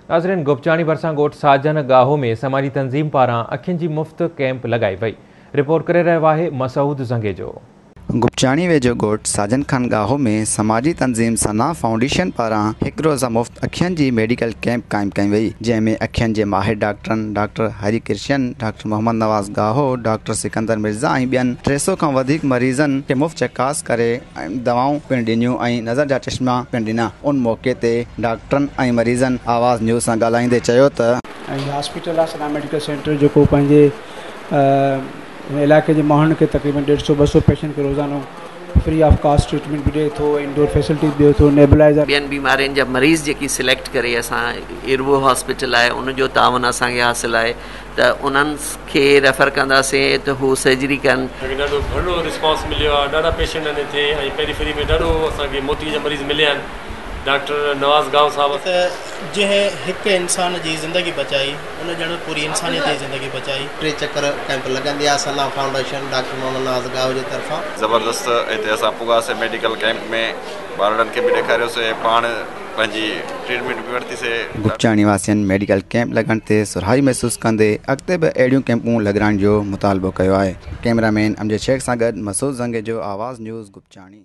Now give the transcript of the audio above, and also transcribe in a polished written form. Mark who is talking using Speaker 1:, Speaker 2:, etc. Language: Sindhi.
Speaker 1: ناظرين گپچاڻي ڀرسان ڳوٺ ساجن ڳاهو ۾ سماجي تنظيم پاران اکين جي مفت ڪئمپ لڳائي وئي، رپورٽ ڪري رهيو آهي مسعود زنگيجو.
Speaker 2: گپچاڻي ويجهو ڳوٺ ساجن خان ڳاهو ۾ سماجي تنظيم ثنا فائونڊيشن پاران هڪ روزه مفت اکين جي ميڊيڪل ڪئمپ قائم ڪئي وئي جنهن ۾ اکين جي ماهر ڊاڪٽرن doctor Hari Krishan, doctor Muhammad Nawaz Gaho, doctor Sikandar Mirza ۽ ٻين 300 کان وڌيڪ مريضن کي مفت چڪاس ڪري دوائون پڻ ڏنيون ۽ نظر جا چشما پڻ ڏنا. ان موقعي تي ڊاڪٽرن ۽ مريضن آواز نيوز سان ڳالهائيندي چيو ته.
Speaker 3: ۽ هي هاسپيٽل آهي ثنا ميڊيڪل سينٽر جيڪو پنهنجي هن علائقي جي ماڻهن کي تقريبن ڏيڍ سو ٻه سو پيشنٽ کي روزانو فري آف ڪاسٽ ٽريٽمينٽ به ڏئي ٿو انڊور فيسلٽي به ڏئي ٿو نيبلائزر.
Speaker 4: ٻين بيمارين جا مريض جيڪي سليڪٽ ڪري اسان اربو هاسپيٽل آهي ان جو تعاون اسان کي حاصل آهي ته انهن کي ريفر ڪنداسين ته هو سرجري ڪن.
Speaker 5: اسان کي ڏاڍو گهڻو رسپانس مليو آهي ڏاڍا پيشنٽ آهن هتي ۽ پيريفري ۾ ڏاڍو اسان کي موتيي جا مريض مليا آهن ڊاڪٽر نواز ڳاهو صاحب.
Speaker 6: ته جنهن هڪ انسان جي زندگي بچائي ان ڄڻ پوري انسانيت جي زندگي بچائي.
Speaker 7: ٽي چڪر ڪئمپ لڳندي آهي ثنا فائونڊيشن ڊاڪٽر محمد نواز ڳاهو جي طرفان.
Speaker 8: زبردست هتي اسان پڳاسي ميڊيڪل ڪئمپ ۾ ٻارڙن کي به ڏيکاريوسي ۽ پاڻ پنهنجي ٽريٽمينٽ به ورتي سي.
Speaker 2: گپچاڻي واسين ميڊيڪل ڪئمپ لڳڻ تي سرهائي محسوس ڪندي اڳتي به اهڙيون ڪئمپون لڳرائڻ جو مطالبو ڪيو آهي. ڪئميرا مين امجد شيخ سان گڏ مسعود زنگيجو، آواز نيوز، گپچاڻي.